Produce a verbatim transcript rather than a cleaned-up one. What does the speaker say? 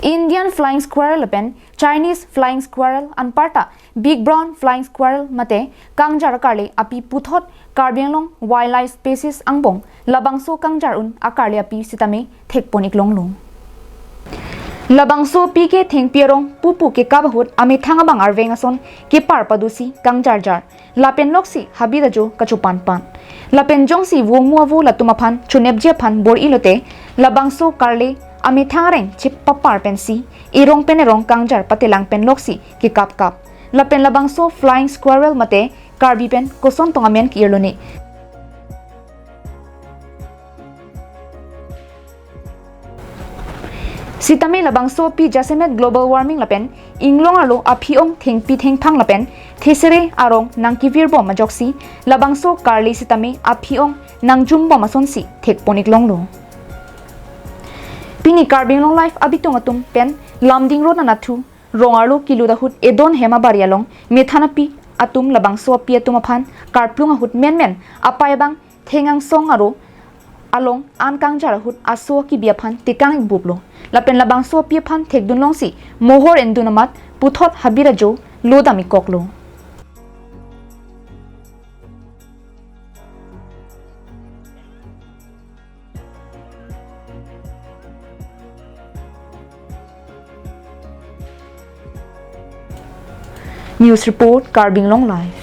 Indian flying squirrel lapen Chinese flying squirrel anparta big brown flying squirrel mate kangjar karle api puthot Karbi Anglong wildlife species angbong labangso kangjar un akarle api sitame thekpon iklonglo. Labangso api ke thengpi arong pupu kekap ahut amethang abang arveng ason kepar padusi kangjarjar. Lapen loksi habit ajo kachopanpan. Lapen jongsi vo mu avo latum aphan chonepji aphan bor-ilote labangso karle amethang areng chepapar pensi erong pen erong kangjar patelang pen loksi kekapkap. Lapen labangso flying squirrel mate Karbi pen koson tong amen ke-irlo ne. Sitame labangso api jasemet global warming lapen inglong arlo aphi-ong thengpi thengphang lapen thesere arong nangkevirbom ajoksi labangso karle sitame aphi-ong nangjumbom asonsi thekpon iklonglo. Pini Karbi Anglong Live abitung atum pen Lumding Road anatthu rong arlo kelut ahut Edon hem abari along methanapi atum labangso api atum aphan karplung ahut menmen apei abang thengangsong aro along an kangjar ahut aso kebi aphan tekang ikbuplo. Lapen labangso api aphan thekdun longsi mohor endun amat puthot habit ajo lodam ikkoklo. News report, Karbi Anglong Live.